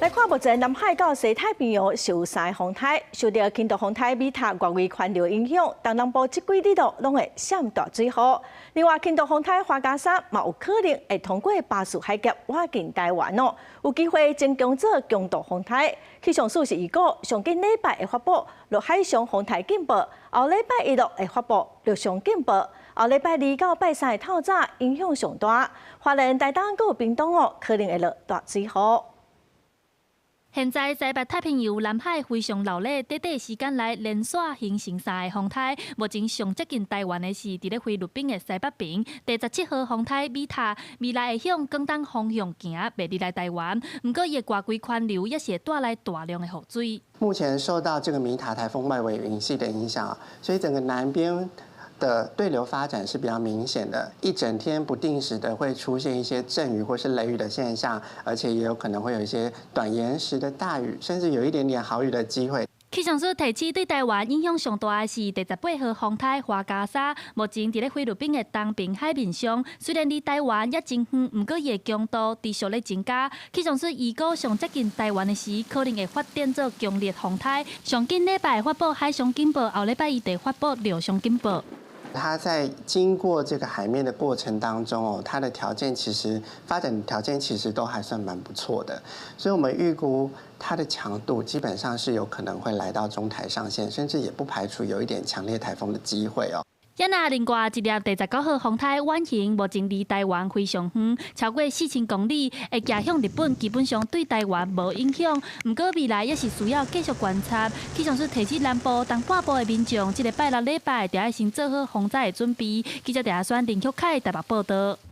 來看目前南海到西太平洋是有三个風颱，受著輕度風颱米塔外圍環流影響，東南部這幾日都攏會閃大水雨。另外，輕度風颱樺加沙嘛有可能會通過巴士海峽倚近台灣哦，有機會增強做強度風颱。氣象署是預估上緊禮拜會發布陸海上風颱警報，後禮拜一落會發布陸上警報，後禮拜二到拜三的透早影響上大，花蓮、台東閣有屏東哦，可能會落大水雨。現在西北太平洋南海非常熱熱，短短時間內連續形成三个風颱。目前上接近台灣的是佇咧菲律賓的西北邊，第17號風颱米塔，未來會向廣東方向行，袂入來台灣。毋過伊的外圍環流也是會帶來大量的雨水。目前受到這個米塔颱風外圍雲系的影響，所以整個南邊的對流發展是比較明顯的，一整天不定時的會出現一些陣雨或是雷雨的現象，而且也有可能會有一些短延時的大雨，甚至有一點點豪雨的機會。氣象署提醒，對台灣影響上大的是第18號風颱樺加沙，目前佇咧菲律賓的東爿海面上，雖然離台灣猶真遠，毋過伊的強度持續咧增加。氣象署預估上接近台灣的時，可能會發展做強烈風颱。上緊禮拜發布海上警報，後禮拜一會發布陸上警報。它在經過這個海面的過程當中哦，它的條件其實發展條件其實都還算蠻不錯的，所以我們預估它的強度基本上是有可能會來到中台上限，甚至也不排除有一點強烈颱風的機會哦。也若另外一粒第19號風颱遠形，目前離台灣非常遠，超過4000公里，會行向日本，基本上對台灣無影響。毋過未來也是需要繼續觀察。氣象署提醒南部、東半部的民眾，這个拜六禮拜著愛先做好防災的準備。記者鄭阿選、林旭凱台北報導。